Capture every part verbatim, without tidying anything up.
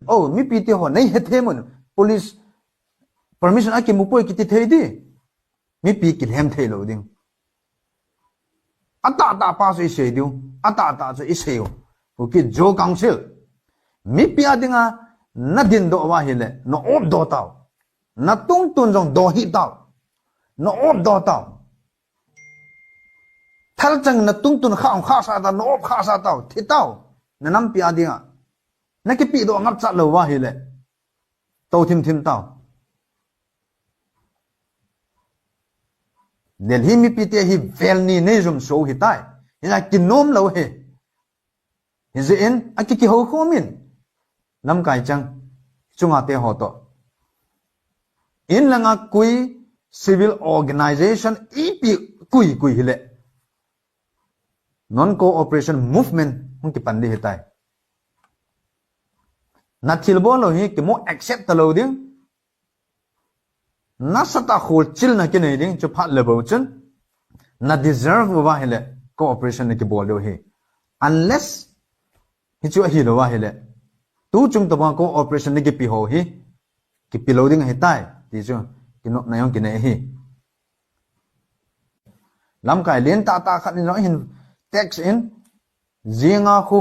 Oh, mipi te ho nei hethei mun. Police permission akimu poi kiti thei di. Mipi kilhem thei lou ding. Atah tah pa chu isei diu. Atah tah chu isei u. Kuki Zo Council. Mipi a dinga nadin doh uva ahile, na op doh tau. Natungtun jong doh hih tau. Na op doh tau. Thalchang natungtun kha ong kha sa tau, na op kha sa tau, thi tau. Nanampi a dinga. Nakipe doh ngap chat lou uva ahile. Tou thim thim tau. Delhi mipi te hi vel ni nei jum so hi tai. Hila kinom lou hi. Hijeh in, akiki ho khomin. Lamkai chang. Chunga te ho to. In langa kui civil organization ipi kui kui hile. Non-cooperation movement hung kipan di hitai. Na thilbol lou hi kimo accept ta lou ding. Nasatah a kholchilna kinei ding chu phat le bou chun. Na deserve uva ahile cooperation nakibol diu ahi. Unless hichu ahilou uva ahile. Tuchung tobang cooperation nakipe ho hi. Kipe lou ding ahitai. Ti chu. Kinopna jong kinei ahi. Lamkai lentah tah khat in jong hin text in. Jinga khu.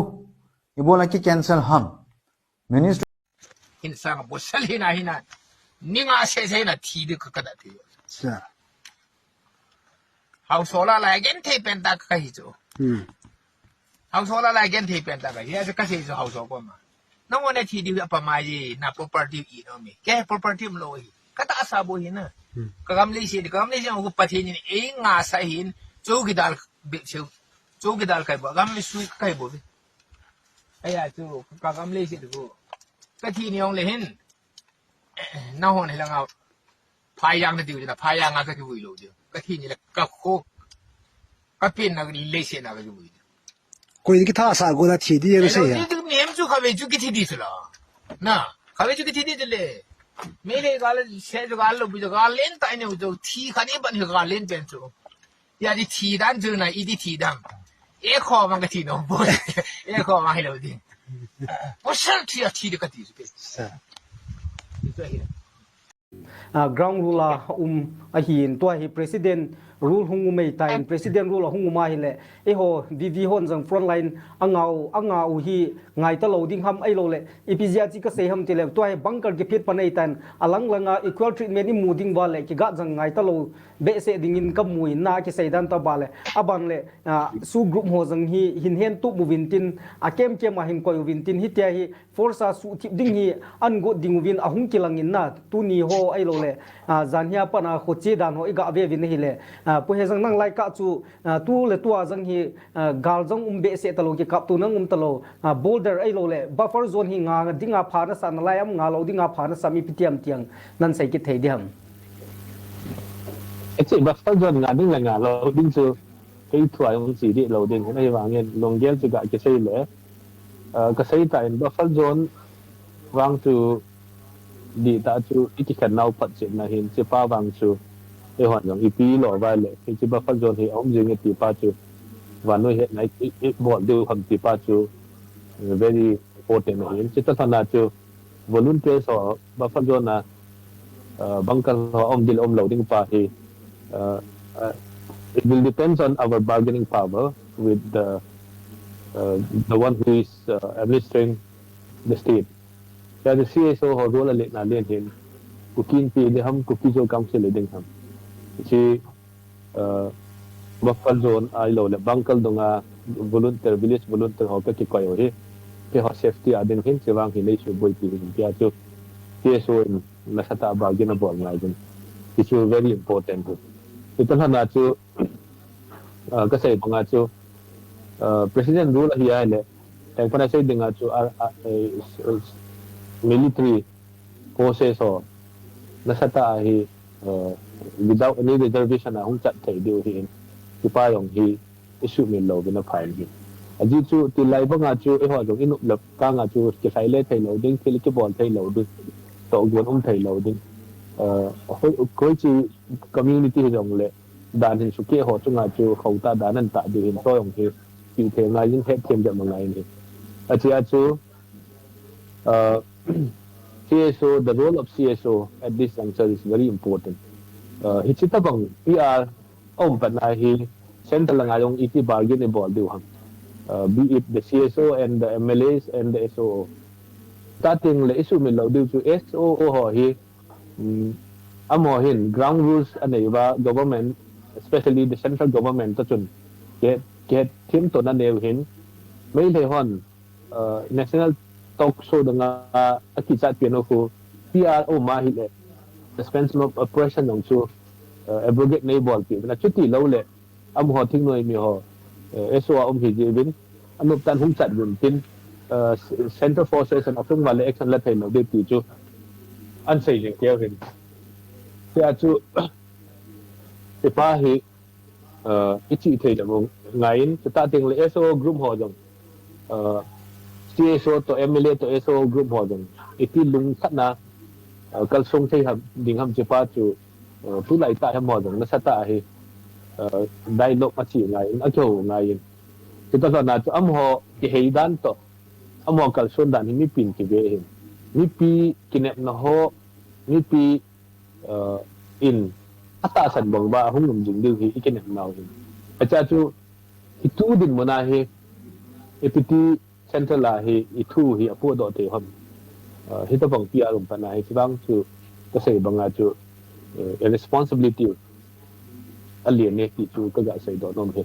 Ibola ki cancel ham. Ministry. Hin sang bosal hina hina. Ni nga se se na thi di ka ka da thi. Sa. Hausa la la gen thei pen ta ka hi chu. Hmm. Hausa la la gen thei pen ta ka hi. Ya ka se chu Hausa ko ma. Na mo ne thi di pa ma yi na property i no mi. Ke property mo lo hi. Ka ta sa bo hi na. Hmm. Ka gam le si di ka gam le si ko pa thi ni e nga sa hin. Chu ki dal bi chu. Chu ki dal kai bo. Gam le sui kai bo. Aya chu ka gam le si di ko. Ka thi ni ong le hin. Na hon hi la nga. Phai yang na diu na phai yang nga ka ki vui lo diu. Ka thi ni la ka kho. Ka pin na le se na ka ki vui diu. Koi ki tha sa go na thi di ya se ya. Ni tu nem chu ka ve chu ki thi di chu la. Na, ka ve chu ki thi di chu le. Me le ga le se chu ga lo bu chu ga len ta ne chu thi ka ni ban ga len pen chu. Ya di thi dan chu na i di thi dan. E kho mang ka thi no bo. E kho mang hi lo di. Ko sel thi a thi di ka ti chu ke. Sa. Ti chu hi. Ah, ground rule a um ahin tua hi president rule hung um ei tain, president rule a hung um ahile, eiho V V hon jong frontline a ngau, a ngau hi ngai ta lou ding ham ei lo le, ipi jeh a chi ka sei ham ti le, tua hi bunker ki phit pan ei tain, a lang lang a equal treatment i mu ding uva le, ki ga jong ngai ta lou behseh ding in ka mu in na ki sei dan ta ba le, a ban le, ah, SoO group ho jong hi hin hen tup uvin tin, a kem kem a hin koi uvin tin, hitia hi, force a suh thip ding hi an got ding uvin a hung kilang in na tuni ho ei lo le, ah, jan hi a pan a kho che dan ho i ga ve uvin ahi le, ah, Pu Hejang nang lai ka chu, ah, tu le tua jang hi, ah, gal jong um behseh ta lou ki kap tu nang um ta lou, ah, border ei lo le, buffer zone hi nga ding a pha na sa na lai am nga lou ding a pha na sa mi pi tiam tiang nan sei kit thei di ham. Eche buffer zone nga ding le nga lou ding chu kei thua jong chi di lou ding, ahi vangin lunggel chu ga ki sei le, ah, ka sei ta in buffer zone vang chu di ta chu i ki khen nau phat chin na hin chi pa vang chu ei hon jong ipi lo vai le, hichi buffer zone hi a um jing e ti pa chu vannoi hetna i, i, i bol diu ham ti pa chu, eh, very important na hin. Chi ta thana chu volunteers ho buffer zone a, uh, bunker ho um dil um lo ding pa hi, uh, uh, it will depends on our bargaining power with the, uh, the one who is, uh, administering the state. Kaya the C S O ho role a le na len hin, Kuki Inpi le ham, Kuki Zo Council le ding ham. Chi, uh, buffer zone a i lo le bunker dunga volunteer, village volunteer ho ka kikoi u hi. Keiho safety a ding hin, chi vang hin nei suboi ti hin, kei a chu C S O in nasatah a bargain a bol ngai ding. Ti chu very important hi. Ti ta hlan a chu, uh, ka sei banga chu, uh, president rule ahi a le, teng pana sei dinga chu, uh, uh, uh, military forces ho nasatah a hi, uh, without any reservation a hung chat thei diu hi in, kipa jong hi issue min lo vin a pha in hi. Ajeh chu tilai banga chu eiho jong i nop le kang a chu kilhai le thei lo ding, thil kibol thei lo ding, tohgon um thei lo ding. Uh, hoi, hoi chi community hi jong le dan hin sukeh ho chunga chu khota dan an ta diu hin to jong hi ti thei ngai in het them jep ma ngai in hi. Achi a chu, uh, C S O, the role of C S O at this juncture is very important. Uh, hichi tabang P R aum patna hi central langa jong iti bargain ibol diu ham. Uh, be it the C S O and the M L As and the S O O. Starting le isu min lo diu chu S O O ho hi, um, amaho hin ground rules anei uva government, especially the central government to chun ke ke thim to na neu hin Meitei hon uh, national talk show danga akichat pian u khu P R O ma hi le suspension of operation dong chu uh, abrogate nei bol pi na chuti lo le amaho thingnoi mi ho uh, S O A um hi ji bin anop tan hung chat bin tin uh, central forces and atung le action la thei lo de ti chu an sei jing keu hin. Tia chu sepa hi uh, ichi thei le ngaiin chuta ting le S O O group ho jong uh, C S O to M L A to S O O group ho jong iti lung khatna uh, kalsong thei ham ding ham chepa chu uh, tulai ta hem ho jong nasa ta hi uh, dialogue achi ngaiin akeu ngaiin chuta lona chu amaho kihei dan to amaho kalson dan hi mipin kive hin mipi kinepna ho mipi uh, in atahsan bang ba hung um jing diu hi ikinep nau hin acha chu itu din mona hi ipiti central a hi ithu hi apu do te hom uh, hita bang P R um pana hi chibang chu kasei banga chu uh, responsibility alian ne ti chu kaga sei do nom hi